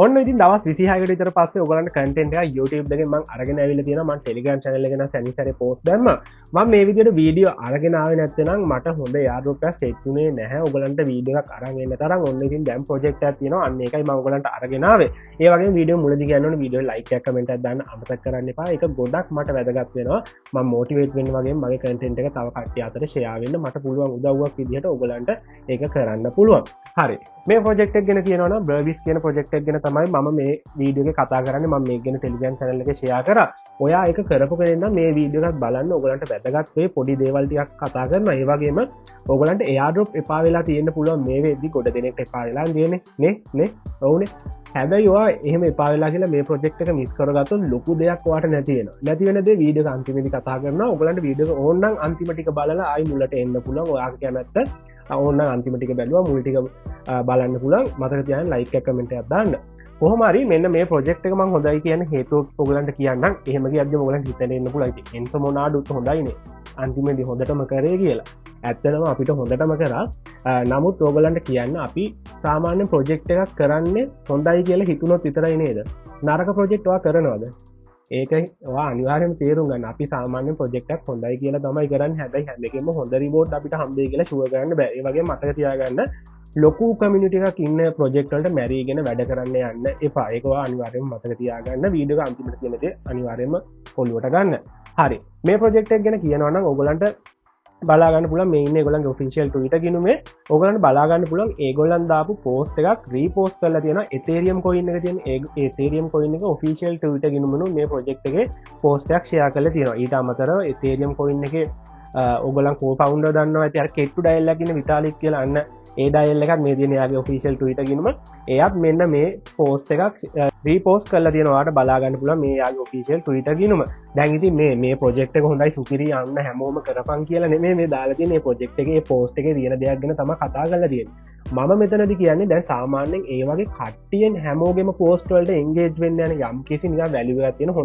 ඔන්න ඉතින් දවස් 26කට විතර පස්සේ ඔයගලන්ට කන්ටෙන්ට් එකක් YouTube එකෙන් මං අරගෙන ඇවිල්ලා තියෙනවා. මං Telegram channel එකේ නම් සැනින් සැරේ පෝස්ට් දැම්මා. මං මේ විදිහට වීඩියෝ අරගෙන ආවේ නැත්නම් මට හොඳ airdrop එකක් සෙට් වුණේ නැහැ ඔයගලන්ට වීඩියෝ එකක් අරන් එන්න තරම්. ඔන්න ඉතින් දැන් ප්‍රොජෙක්ට් එකක් තියෙනවා. අන්න ඒකයි මං ඔයගලන්ට අරගෙන ආවේ. ඒ වගේම වීඩියෝ මුලදී කියන්න ඕනේ වීඩියෝ ලයික් එකක් කමෙන්ට් එකක් දාන්න අමතක කරන්න එපා. ඒක ගොඩක් මට වැදගත් වෙනවා. මං මොටිවේට් වෙන්න වගේම මගේ කන්ටෙන්ට් එක තව කට්ටිය අතර ෂෙයා වෙන්න මට පුළුවන් උදව්වක් විදිහට ඔයගලන්ට ඒක කරන්න පුළුවන්. හරි, මේ ප්‍රොජෙක්ට් එක ගැන කියනවා නම් බර්විස් කියන ප්‍රොජෙක්ට් එක ගැන තමයි මම මේ වීඩියෝ එකේ කතා කරන්නේ. මම මේක ගැන Telegram channel එකේ ෂෙයා කරා. ඔයා ඒක කරපු කෙනෙක් නම් මේ වීඩියෝ එකත් බලන්න, ඔයගලන්ට වැදගත් වෙයි. පොඩි දේවල් ටිකක් කතා කරනවා. ඒ වගේම ඔයගලන්ට airdrop එපා වෙලා තියෙන්න පුළුවන් මේ වෙද්දි. ගොඩ දෙනෙක්ට එපා වෙලා තියෙන්නේ නේ නේ ඔව්නේ. හැබැයි ඔයා එහෙම එපා වෙලා කියලා මේ ප්‍රොජෙක්ට් එක මිස් කරගත්තොත් ලොකු දෙයක් ඔයාට නැති වෙනවා. නැති වෙන දේ වීඩියෝ එක අන්තිමේදී කතා කරනවා. ඔයගලන්ට වීඩියෝ එක ඕන නම් අන්තිම ටික බලලා ආයි මුලට එන්න පුළුවන්. ඔයාගේ කැමැත්ත. ඕන නම් අන්තිම ටික බැලුවා මුල් ටික බලන්න පුළුවන්. මතක තියාගන්න ලයික් එකක් කමෙන්ට් එකක් දාන්න. කොහොම හරි මෙන්න මේ ප්‍රොජෙක්ට් එක මං හොඳයි කියන හේතුව ඔයගලන්ට කියන්නම්. එහෙම කියද්දි ඔයගලන්ට හිතෙන්න එන්න පුළුවන් ඉතින් එන්සෝ මොනාඩුත් හොඳයිනේ අන්තිමේදී හොඳටම කරේ කියලා. ඇත්තටම අපිට හොඳටම කරා. නමුත් ඔයගලන්ට කියන්න අපි සාමාන්‍ය ප්‍රොජෙක්ට් එකක් කරන්නේ හොඳයි කියලා හිතුනොත් විතරයි නේද? නරක ප්‍රොජෙක්ට් ඔයා කරනවද? ඒක ඔයා අනිවාර්යයෙන්ම තේරුම් ගන්න. අපි සාමාන්‍ය ප්‍රොජෙක්ට් එකක් හොඳයි කියලා තමයි කරන්නේ. හැබැයි හැම එකෙම හොඳ රිවෝඩ් අපිට හම්බෙයි කියලා ෂුවර් කරන්න බෑ. ඒ වගේම මතක තියාගන්න ලොකු කමියුනිටි එකක් ඉන්න ප්‍රොජෙක්ට් වලට මැරීගෙන වැඩ කරන්න යන්න එපා. ඒක ඔයා අනිවාර්යයෙන්ම මතක තියාගන්න. වීඩියෝ එක අන්තිමට තියෙන දේ අනිවාර්යයෙන්ම ඔළුවට ගන්න. හරි, මේ ප්‍රොජෙක්ට් එක ගැන කියනවා නම් ඔයගලන්ට බලා ගන්න පුළුවන් මේ ඉන්නේ ඒගොල්ලන්ගේ ඔෆිෂියල් ට්විටර් ගිණුමේ. ඔයගලන්ට බලා ගන්න පුළුවන් ඒගොල්ලන් දාපු පෝස්ට් එකක් රීපෝස්ට් කරලා තියෙනවා. Ethereum coin එක තියෙන ඒ Ethereum coin එක ඔෆිෂියල් ට්විටර් ගිණුමනු මේ ප්‍රොජෙක්ට් එකේ පෝස්ට් එකක් ෂෙයා කරලා තියෙනවා. ඊට අමතරව Ethereum coin එකේ ඔයගොල්ලන් කෝ-ෆවුන්ඩර් දන්නවා ඇති අර කෙට්ටු ඩයල් එකක් ඉන්න විටාලික් කියලා. අන්න ඒ ඩයල් එකත් මේ තියෙන එයාගේ ඔෆිෂියල් ට්විටර් ගිණුම. එයාත් මෙන්න මේ පෝස්ට් එකක් රීපෝස්ට් කරලා තියෙනවා. ඔයාලට බලා ගන්න පුළුවන් මේ එයාගේ ඔෆිෂියල් ට්විටර් ගිණුම. දැන් ඉතින් මේ ප්‍රොජෙක්ට් එක හොඳයි සුපිරි යන්න හැමෝම කරපන් කියලා නෙමෙයි මේ දාලා තියෙන්නේ. මේ ප්‍රොජෙක්ට් එකේ පෝස්ට් එකේ තියෙන දෙයක් ගැන තමයි කතා කරලා තියෙන්නේ. මම මෙතනදි කියන්නේ දැන් සාමාන්‍යයෙන් ඒ වගේ කට්ටියෙන් හැමෝගෙම පෝස්ට් වලට එන්ගේජ් වෙන්න යන යම් කිසි නිකන් වැලියු එකක් තියෙන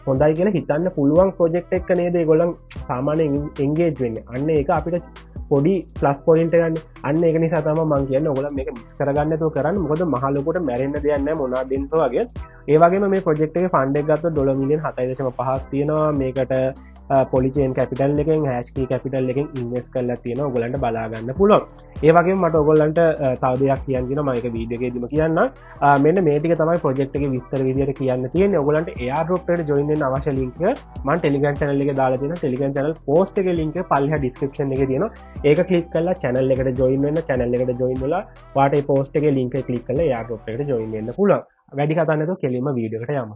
හොඳයි කියලා හිතන්න පුළුවන් ප්‍රොජෙක්ට් එක නේද ඒගොල්ලන් සාමාන්‍යයෙන් එන්ගේජ් වෙන්නේ. අන්න ඒක අපිට පොඩි ප්ලස් පොයින්ට් එකක් නේ. අන්න ඒක නිසා තමයි මං කියන්නේ ඔයගොල්ලන් මේක මිස් කරගන්න නැතුව කරන්න. මොකද මහ ලොකුට මැරෙන්න දෙයක් නෑ මොනවා ඩෙන්සෝ වගේ. ඒ වගේම මේ ප්‍රොජෙක්ට් එකේ ෆන්ඩ් එක ගත්තොත් ඩොලර් මිලියන් 7.5ක් තියෙනවා. මේකට පොලිචේන් කැපිටල් එකෙන් හැෂ් කී කැපිටල් එකෙන් ඉන්වෙස්ට් කරලා තියෙනවා. ඔයගොල්ලන්ට බලා ගන්න පුළුවන්. ඒ වගේම මට ඔයගොල්ලන්ට තව දෙයක් කියන්න තියෙනවා. මම ඒක වීඩියෝ එකේදීම කියන්නම්. මෙන්න මේ ටික තමයි ප්‍රොජෙක්ට් එකේ විස්තර විදියට කියන්න තියෙන්නේ. ඔයගොල්ලන්ට එයාඩ්‍රොප් එකට ජොයින් වෙන්න අවශ්‍ය ලින්ක් එක මම Telegram channel එකේ දාලා තියෙනවා. Telegram channel post එකේ ලින්ක් එක පල්ලෙහා ඩිස්ක්‍රිප්ෂන් එකේ තියෙනවා. ඒක ක්ලික් කරලා channel එකට ජොයින් වෙන්න. channel එකට ජොයින් වෙලා ඔයාට මේ පෝස්ට් එකේ ලින්ක් එක ක්ලික් කරලා එයාඩ්‍රොප් එකට ජොයින් වෙන්න පුළුවන්. වැඩි කතා නැතුව කෙලින්ම වීඩියෝ එකට යමු.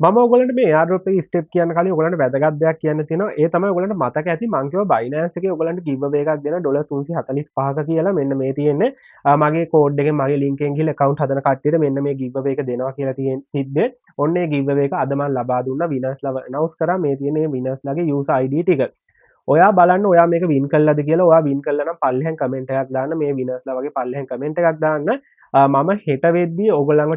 මම ඔයගොල්ලන්ට මේ එයාඩ්‍රොප් එකේ ස්ටෙප් කියන්න කලින් ඔයගොල්ලන්ට වැදගත් දෙයක් කියන්න තියෙනවා. ඒ තමයි ඔයගොල්ලන්ට මතක ඇති මං කිව්වා Binance එකේ ඔයගොල්ලන්ට ගිව් අවේ එකක් දෙනවා ඩොලර් 345ක කියලා. මෙන්න මේ තියෙන්නේ. මගේ කෝඩ් එකෙන් මගේ ලින්ක් එකෙන් ගිහලා ඇකවුන්ට් හදන කට්ටියට මෙන්න මේ ගිව් අවේ එක දෙනවා කියලා තිබ්බේ. ඔන්න ඒ ගිව් අවේ එක අද මං ලබා දුන්නා. විනර්ස් ලව ඇනවුන්ස් කරා. මේ තියෙන්නේ මේ විනර්ස් ලගේ යූසර් ID ටික. ඔයා බලන්න ඔයා මේක වින් කළාද කියලා. ඔයා වින් කළා නම් පල්ලෙහාන් කමෙන්ට් එකක් දාන්න. මේ විනර්ස් ලා වගේ පල්ලෙහාන් කමෙන්ට් එකක් දාන්න. මම හෙට වෙද්දී ඔයගොල්ලන්ව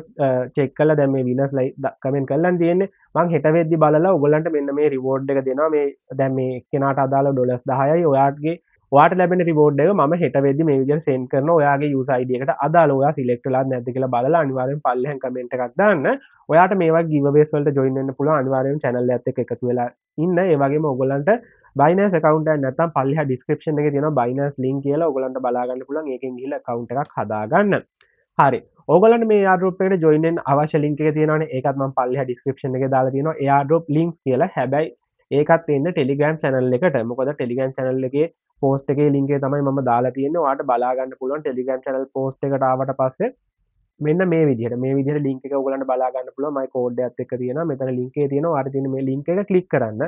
චෙක් කරලා දැන් මේ විනර්ස් ලයි කමෙන්ට් කරලා තියෙන්නේ. මං හෙට වෙද්දී බලලා ඔයගොල්ලන්ට මෙන්න මේ රිවෝඩ් එක දෙනවා. මේ දැන් මේ එක්කෙනාට අදාළ ඩොලර්ස් 10යි. ඔයාට ලැබෙන රිවෝඩ් එක මම හෙට වෙද්දී මේ විදිහට සෙන්ඩ් කරනවා ඔයාගේ යූසර් ID එකට අදාළ. ඔයා සිලෙක්ට් වෙලාද නැද්ද කියලා බලලා අනිවාර්යෙන් පල්ලෙහාන් කමෙන්ට් එකක් දාන්න. ඔයාට මේ වගේ ගිව් අවේස් වලට ජොයින් වෙන්න පුළුවන්. අනිවාර්යෙන් චැනල් එකත් එක්ක එකතු වෙලා ඉන්න. ඒ වගේම ඔයගොල්ලන්ට Binance account එකක් නැත්නම් පල්ලෙහා ඩිස්ක්‍රිප්ෂන් එකේ තියෙනවා Binance link කියලා. ඔයගොල්ලන්ට බලා ගන්න පුළුවන්. ඒකෙන් ගිහිල්ලා account එකක් හදාගන්න. හරි, ඔයගොල්ලන්ට මේ airdrop එකට join වෙන්න අවශ්‍ය link එක තියෙනවනේ. ඒකත් මම පල්ලෙහා ඩිස්ක්‍රිප්ෂන් එකේ දාලා තියෙනවා airdrop link කියලා. හැබැයි ඒකත් එන්නේ Telegram channel එකට. මොකද Telegram channel එකේ post එකේ link එක තමයි මම දාලා තියෙන්නේ. ඔයාලට බලා ගන්න පුළුවන් Telegram channel post එකට ආවට පස්සේ මෙන්න මේ විදිහට මේ විදිහට link එක ඔයගොල්ලන්ට බලා ගන්න පුළුවන්. මගේ කෝඩ් එකත් එක්ක තියෙනවා. මෙතන link එකේ තියෙනවා. ඔයාලට තියෙන මේ link එක ක්ලික් කරන්න.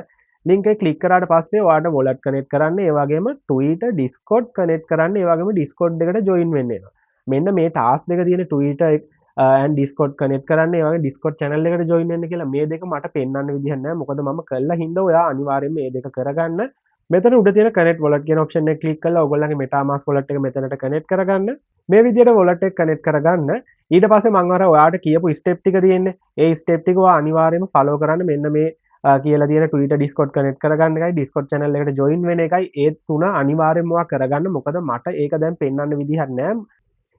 link එක ක්ලික් කරාට පස්සේ ඔයාලට wallet connect කරන්න, ඒ වගේම Twitter Discord connect කරන්න, ඒ වගේම Discord එකට join වෙන්න එනවා. මෙන්න මේ ටාස්ක් දෙක තියෙන Twitter and Discord connect කරන්න, ඒ වගේම Discord channel එකට join වෙන්න කියලා මේ දෙක මට පෙන්වන්න විදිහක් නෑ. මොකද මම කළා හින්දා ඔයා අනිවාර්යයෙන්ම මේ දෙක කරගන්න. මෙතන උඩ තියෙන connect wallet කියන ඔප්ෂන් එක ක්ලික් කරලා ඔයගොල්ලන්ගේ MetaMask wallet එක මෙතනට කනෙක්ට් කරගන්න. මේ විදිහට wallet එක කනෙක්ට් කරගන්න. ඊට පස්සේ මං අර ඔයාට කියපු ස්ටෙප් ටික තියෙන්නේ. ඒ ස්ටෙප් ටික ඔයා අනිවාර්යයෙන්ම ෆලෝ කරන්න. මෙන්න මේ කියලා තියෙන Twitter, Discord connect කරගන්න එකයි, Discord channel එකට join වෙන එකයි. ඒ තුන අනිවාර්යෙන්ම ඔයා කරගන්න. මොකද මට ඒක දැන් පෙන්වන්න විදිහක් නෑ.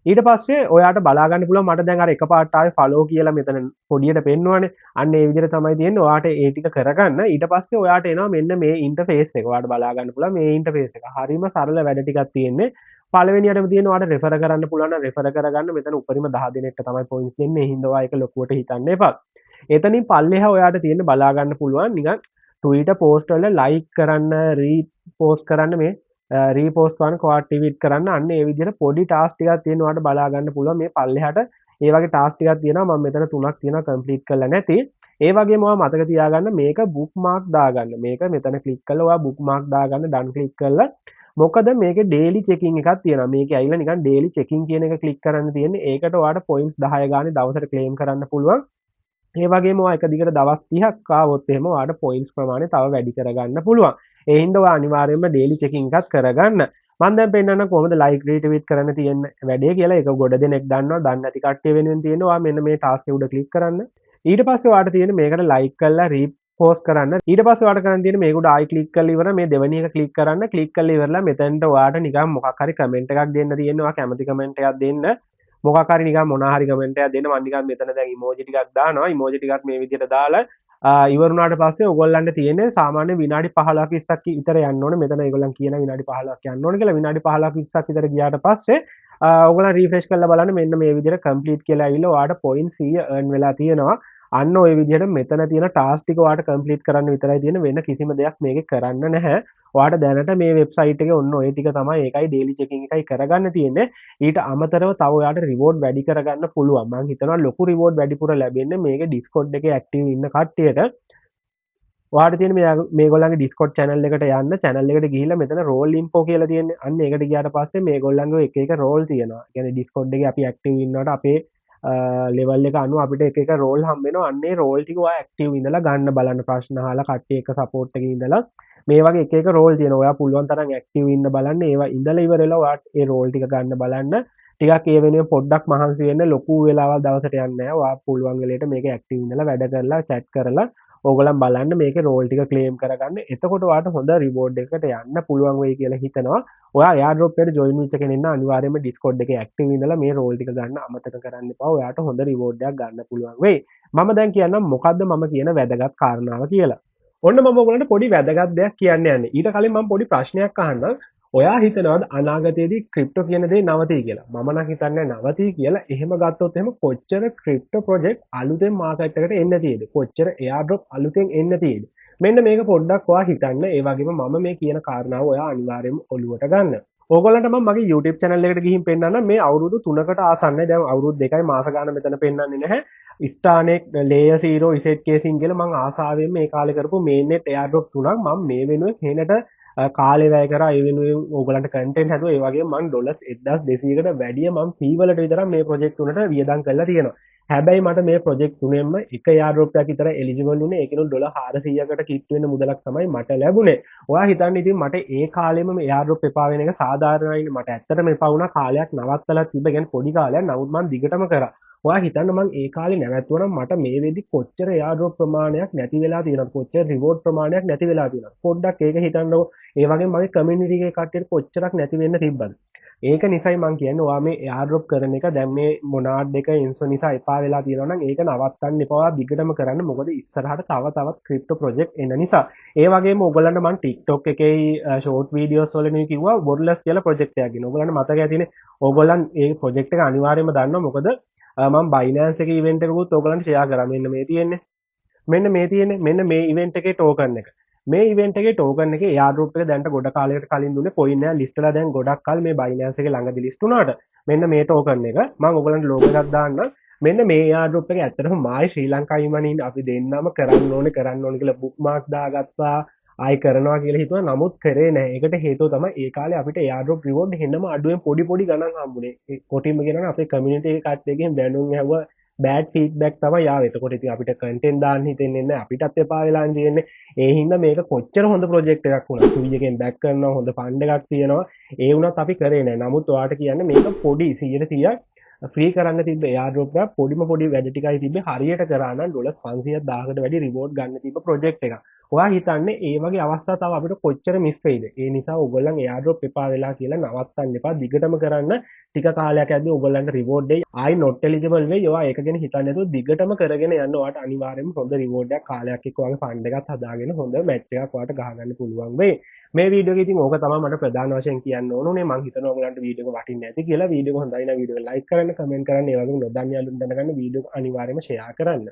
ඊට පස්සේ ඔයාට බලා ගන්න පුළුවන් මට දැන් අර එකපාරට ආවේ ෆලෝ කියලා මෙතන පොඩියට පෙන්වුවානේ. අන්න ඒ විදිහට තමයි තියෙන්නේ. ඔයාට ඒ ටික කරගන්න. ඊට පස්සේ ඔයාට එනවා මෙන්න මේ ඉන්ටර්ෆේස් එක. ඔයාට බලා ගන්න පුළුවන් මේ ඉන්ටර්ෆේස් එක. හරිම සරල වැඩ ටිකක් තියෙන්නේ. පළවෙනියටම තියෙන ඔයාට රෙෆර් කරන්න පුළුවන් නම් රෙෆර් කරගන්න. මෙතන උපරිම 10 දෙනෙක්ට තමයි පොයින්ට්ස් දෙන්නේ. ඒ හින්දා ඔයා ඒක ලොකුවට හිතන්න එපා. එතනින් පල්ලෙහා ඔයාට තියෙන බලා ගන්න පුළුවන් නිකන් Twitter post වල ලයික් කරන්න, රීපෝස්ට් කරන්න, මේ රීපෝස්ට් කරන්න, ක්වෝට් ට්වීට් කරන්න. අන්න ඒ විදිහට පොඩි ටාස්ක් ටිකක් තියෙනවා ඔයාට බලා ගන්න පුළුවන්. මේ පල්ලෙහාට ඒ වගේ ටාස්ක් ටිකක් තියෙනවා. මම මෙතන තුනක් තියෙනවා කම්ප්ලීට් කරලා නැති. ඒ වගේම ඔයා මතක තියාගන්න මේක බුක් මාක් දාගන්න. මේක මෙතන ක්ලික් කරලා ඔයා බුක් මාක් දාගන්න, ඩන් ක්ලික් කරලා. මොකද මේකේ ඩේලි චෙකින් එකක් තියෙනවා. මේකේ ඇවිල්ලා නිකන් ඩේලි චෙකින් කියන එක ක්ලික් කරන්න තියෙන්නේ. ඒකට ඔයාට පොයින්ට්ස් 10 ගානේ දවසට ක්ලේම් කරන්න පුළුවන්. ඒ වගේම ඔයා එක දිගට දවස් 30ක් ආවොත් එහෙම ඔයාට පොයින්ට්ස් ප්‍රමාණය තව වැඩි කරගන්න පුළුවන්. ඒ හින්දා ඔයා අනිවාර්යයෙන්ම ඩේලි චෙකින් එකක් කරගන්න. මම දැන් පෙන්නන්න කොහොමද ලයික් රීට්වීට් කරන්න තියෙන වැඩේ කියලා. ඒක ගොඩ දෙනෙක් දන්නවා. දන්නේ නැති කට්ටිය වෙනුවෙන් තියෙනවා. ඔයා මෙන්න මේ ටාස්ක් එක උඩ ක්ලික් කරන්න. ඊට පස්සේ ඔයාට තියෙන මේකට ලයික් කරලා රීපෝස්ට් කරන්න. ඊට පස්සේ ඔයාට කරන්න තියෙන මේක උඩ ආයි ක්ලික් කරලා ඉවර මේ දෙවෙනි එක ක්ලික් කරන්න. ක්ලික් කරලා ඉවරලා මෙතනට ඔයාට නිකන් මොකක් හරි කමෙන්ට් එකක් දෙන්න තියෙනවා. ඔයා කැමති කමෙන්ට් එකක් දෙන්න. මොකක් හරි නිකන් මොනා හරි කමෙන්ට් එකක් දෙන්න. මම නිකන් මෙතන දැන් ඉමෝජි ටිකක් දානවා. ඉමෝජි ටිකක් මේ විදිහට දාලා ඉවර වුණාට පස්සේ ඔයගොල්ලන්ට තියෙන්නේ සාමාන්‍ය විනාඩි 15ක් 20ක් විතර යන්න ඕනේ. මෙතන ඒගොල්ලන් කියන විනාඩි 15ක් යන්න ඕනේ කියලා. විනාඩි 15ක් 20ක් විතර ගියාට පස්සේ ඔයගොල්ලන් රීෆ්‍රෙෂ් කරලා බලන්න මෙන්න මේ විදිහට කම්ප්ලීට් කියලා ඇවිල්ලා ඔයාට පොයින්ට් 100 අර්න් වෙලා තියෙනවා. අන්න ඔය විදිහට මෙතන තියෙන ටාස්ක් ටික ඔයාට කම්ප්ලීට් කරන්න විතරයි තියෙන්නේ. වෙන කිසිම දෙයක් මේකේ කරන්න නැහැ. ඔයාට දැනට මේ වෙබ්සයිට් එකේ ඔන්න ඔය ටික තමයි. ඒකයි ඩේලි චෙකින් එකයි කරගන්න තියෙන්නේ. ඊට අමතරව තව ඔයාට රිවෝඩ් වැඩි කරගන්න පුළුවන්. මං හිතනවා ලොකු රිවෝඩ් වැඩිපුර ලැබෙන්නේ මේකේ Discord එකේ ඇක්ටිව් ඉන්න කට්ටියට. ඔයාට තියෙන මේගොල්ලන්ගේ Discord channel එකට යන්න. Channel එකට ගිහිල්ලා මෙතන රෝල් ඉන්ෆෝ කියලා තියෙන්නේ. අන්න ඒකට ගියාට පස්සේ මේගොල්ලන්ගේ එක එක රෝල් තියෙනවා. ඒ කියන්නේ Discord එකේ අපි ඇක්ටිව් ඉන්නකොට අපේ ලෙවල් එක අනුව අපිට එක එක රෝල් හම්බ වෙනවා. අන්න ඒ රෝල් ටික ඔයා ඇක්ටිව් ඉඳලා ගන්න බලන්න. ප්‍රශ්න අහලා කට්ටිය එක සපෝට් එකේ ඉඳලා මේ වගේ එක එක රෝල් තියෙනවා. ඔයා පුළුවන් තරම් ඇක්ටිව් ඉන්න බලන්න. ඒවා ඉඳලා ඉවර වෙලා ඔයාට ඒ රෝල් ටික ගන්න බලන්න. ටිකක් ඒ වෙනුවෙන් පොඩ්ඩක් මහන්සි වෙන්න. ලොකු වෙලාවල් දවසට යන්නේ නැහැ. ඔයා පුළුවන් වෙලේට මේක ඇක්ටිව් ඉඳලා වැඩ කරලා චැට් කරලා ඕගොල්ලන් බලන්න මේකේ රෝල් ටික ක්ලේම් කරගන්න. එතකොට ඔයාට හොඳ රිවෝඩ් එකකට යන්න පුළුවන් වෙයි කියලා හිතනවා. ඔයා එයාඩ්‍රොප් එකට ජොයින් වෙච්ච කෙනෙක් නම් අනිවාර්යයෙන්ම Discord එකේ ඇක්ටිව් ඉඳලා මේ රෝල් ටික ගන්න අමතක කරන්න එපා. ඔයාට හොඳ රිවෝඩ් එකක් ගන්න පුළුවන් වෙයි. මම දැන් කියන්නම් මොකද්ද මම කියන වැදගත් කාරණාව කියලා. ඔන්න මම ඔයගොල්ලන්ට පොඩි වැදගත් දෙයක් කියන්න යන්නේ. ඊට කලින් මම පොඩි ප්‍රශ්නයක් අහන්නම්. ඔයා හිතනවද අනාගතයේදී ක්‍රිප්ටෝ කියන දේ නවතී කියලා? මම නම් හිතන්නේ නවතී කියලා. එහෙම ගත්තොත් එහෙම කොච්චර ක්‍රිප්ටෝ ප්‍රොජෙක්ට් අලුතෙන් මාකට් එකට එන්න තියෙද? කොච්චර එයාඩ්‍රොප් අලුතෙන් එන්න තියෙද? මෙන්න මේක පොඩ්ඩක් ඔයා හිතන්න. ඒ වගේම මම මේ කියන කාරණාව ඔයා අනිවාර්යයෙන්ම ඔලුවට ගන්න. ඕගොල්ලන්ට මම මගේ YouTube channel එකට ගිහින් පෙන්නන්න මේ අවුරුදු 3කට ආසන්නයි. දැන් අවුරුදු 2යි මාස ගාන මෙතන පෙන්නන්නේ නැහැ. ස්ටානෙක්, ලේයර් 0, ZK sync කියලා මං ආසාවෙන් මේ කාලේ කරපු මේන්නෙට් එයාඩ්‍රොප් තුනක් මම මේ වෙනුවෙන් හෙනට කාලේ වැය කරා. ඒ වෙනුවෙන් ඕගොල්ලන්ට කන්ටෙන්ට් හැදුවා. ඒ වගේම මං ඩොලර්ස් 1200කට වැඩිය මං ෆී වලට විතරක් මේ ප්‍රොජෙක්ට් තුනට වියදම් කරලා තියෙනවා. හැබැයි මට මේ ප්‍රොජෙක්ට් තුනෙන්ම එක එයාඩ්‍රොප් එකක් විතර එලිජිබල් වුණේ. ඒකිනුත් ඩොලර් 400කට කිට්ටු වෙන මුදලක් තමයි මට ලැබුණේ. ඔයා හිතන්න ඉතින් මට ඒ කාලෙම මේ එයාඩ්‍රොප් එපා වෙන එක සාධාරණයිනේ. මට ඇත්තටම එපා වුණා. කාලයක් නවත්තලා තිබ්බ. කියන්නේ පොඩි කාලයක්. නමුත් මං දිගටම කරා. ඔයා හිතන්න මං ඒ කාලේ නැවැත්තුවා නම් මට මේ වෙද්දි කොච්චර එයාඩ්‍රොප් ප්‍රමාණයක් නැති වෙලා තියෙනවද? කොච්චර රිවෝඩ් ප්‍රමාණයක් නැති වෙලා තියෙනවද? පොඩ්ඩක් ඒක හිතන්නකෝ. ඒ වගේම මගේ කමියුනිටි එකේ කට්ටියට කොච්චරක් නැති වෙන්න තිබ්බද? ඒක නිසයි මං කියන්නේ ඔයා මේ එයාඩ්‍රොප් කරන එක දැන් මේ මොනාඩ් එක එන්සෝ නිසා එපා වෙලා තියෙනවා නම් ඒක නවත්තන්න එපා. දිගටම කරන්න. මොකද ඉස්සරහට තව තවත් ක්‍රිප්ටෝ ප්‍රොජෙක්ට් එන නිසා. ඒ වගේම ඔයගොල්ලන්ට මං TikTok එකේ ෂෝට් වීඩියෝස් වලින් කිව්වා බොර්ලස් කියලා ප්‍රොජෙක්ට් එකක් ගැන. ඔයගොල්ලන්ට මතක ඇතිනේ. ඔයගොල්ලන් ඒ ප්‍රොජෙක්ට් එක අනිවාර්යයෙන්ම දන්නවා. මොකද මං Binance එකේ ඉවෙන්ට් එකකුත් ඔයගොල්ලන්ට ෂෙයා කරා. මෙන්න මේ තියෙන්නේ. මෙන්න මේ තියෙන්නේ. මෙන්න මේ ඉවෙන්ට් එකේ ටෝකන් එක. මේ ඉවෙන්ට් එකේ ටෝකන් එකේ එයාඩ්‍රොප් එක දැන්ට ගොඩ කාලයකට කලින් දුන්නේ. කොයින් එක ලිස්ට් වෙලා දැන් ගොඩක් කල් මේ Binance එකේ ළඟදි ලිස්ට් වුණාට මෙන්න මේ ටෝකන් එක මං ඔයගොල්ලන්ට ලෝගෝ එකක් දාන්නම්. මෙන්න මේ එයාඩ්‍රොප් එක ඇත්තටම මායි ශ්‍රී ලංකාවේ මනින් අපි දෙන්නම කරන්න ඕනේ කරන්න ඕනේ කියලා බුක් මාක් දාගත්තා. ආයි කරනවා කියලා හිතුවා. නමුත් කරේ නෑ. ඒකට හේතුව තමයි ඒ කාලේ අපිට එයාඩ්‍රොප් රිවෝඩ් හෙන්නම අඩුවෙන් පොඩි පොඩි ගණන් හම්බුනේ. ඒ කොටින්ම කියනවා නම් අපේ කමියුනිටි එකේ කට්ටියගෙන් දැනුම් ඇහුවා බෑඩ් ෆීඩ්බැක් තමයි ආවේ. එතකොට ඉතින් අපිට කන්ටෙන්ට් දාන්න හිතෙන්නේ නැහැ. අපිටත් එපා වෙලා තියෙන්නේ. ඒ හින්දා මේක කොච්චර හොඳ ප්‍රොජෙක්ට් එකක් වුණා. සුයි එකෙන් බැක් කරනවා, හොඳ ෆන්ඩ් එකක් තියෙනවා. ඒ වුණත් අපි කරේ නෑ. නමුත් ඔයාට කියන්නේ මේක පොඩි 100%ක් ෆ්‍රී කරන්න තිබ්බ එයාඩ්‍රොප් එක පොඩිම පොඩි වැඩ ටිකයි තිබ්බේ. හරියට කරා නම් ඩොලර් 500 1000කට වැඩි රිවෝඩ් ගන්න තිබ්බ ප්‍රොජෙක්ට් එකක්. ඔයා හිතන්නේ ඒ වගේ අවස්ථා තව අපිට කොච්චර මිස් වෙයිද? ඒ නිසා ඔයගොල්ලන් එයාඩ්‍රොප් එපා වෙලා කියලා නවත්තන්න එපා. දිගටම කරන්න. ටික කාලයක් යද්දී ඔයගොල්ලන්ට රිවෝඩ් දෙයි. ආයි නොට් එලිජිබල් වෙයි. ඔයා ඒක ගැන හිතන්නේ නැතුව දිගටම කරගෙන යන්න. ඔයාට අනිවාර්යයෙන්ම හොඳ රිවෝඩ් එකක් කාලයක් එක්ක ඔයාගේ ෆන්ඩ් එකත් හදාගෙන හොඳ මැච් එකක් ඔයාට ගහගන්න පුළුවන් වෙයි. මේ වීඩියෝ එකේ ඉතින් ඕක තමයි මට ප්‍රධාන වශයෙන් කියන්න ඕන උනේ. මං හිතනවා ඔයගොල්ලන්ට වීඩියෝ එක වටින්නේ නැති කියලා. වීඩියෝ එක හොඳයි නම් වීඩියෝ එක ලයික් කරන්න, කමෙන්ට් කරන්න, ඒ වගේම නොදන්න යාළුවන්ට දැනගන්න වීඩියෝ එක අනිවාර්යයෙන්ම ෂෙයා කරන්න.